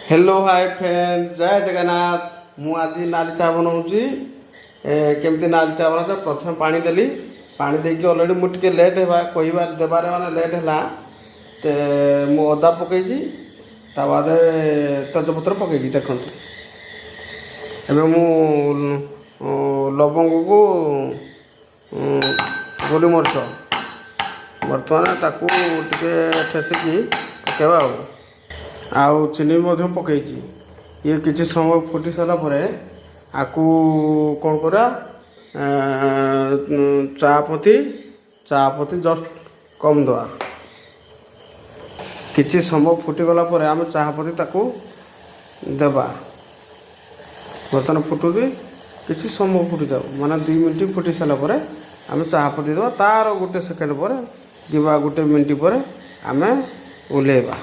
Hello, ହାଏ friend, ଜୟ ଜଗନ୍ନାଥ। ମୁଁ ଆଜି ନାଲି ଚା ବନାଉଛି। କେମିତି ନାଲି ଚା ବନାଉଛି? ପ୍ରଥମେ ପାଣି ଦେଲି। ପାଣି ଦେଇକି ଅଲରେଡ଼ି ମୁଁ ଟିକେ ଲେଟ୍ ହେବା କହିବା ଦେବାରେ, ମାନେ ଲେଟ୍ ହେଲା। ମୁଁ ଅଦା ପକେଇଛି, ତା ବାଦେ ତେଜପତ୍ର ପକେଇଛି। ଦେଖନ୍ତୁ, ଏବେ ମୁଁ ଲବଙ୍ଗକୁ ଗୋଲମରିଚ ବର୍ତ୍ତମାନ ତାକୁ ଟିକେ ଠେସିକି ପକେଇବା। ଆଉ ଚିନି ମଧ୍ୟ ପକେଇଛି। ଇଏ କିଛି ସମୟ ଫୁଟି ସାରିଲା ପରେ ଆକୁ କ'ଣ କରିବା? ଚା ପତି ଜଷ୍ଟ କମ୍ ଦେବା। କିଛି ସମୟ ଫୁଟିଗଲା ପରେ ଆମେ ଚାହା ପତି ତାକୁ ଦେବା। ବର୍ତ୍ତମାନ ଫୁଟୁଛି। କିଛି ସମୟ ଫୁଟିଯାଉ, ମାନେ 2 ମିନିଟ୍ ଫୁଟି ସାରିଲା ପରେ ଆମେ ଚାହା ପତି ଦେବା। ତାର ଗୋଟେ ସେକେଣ୍ଡ ପରେ କିମ୍ବା ଗୋଟେ ମିନିଟ୍ ପରେ ଆମେ ଓହ୍ଲେଇବା।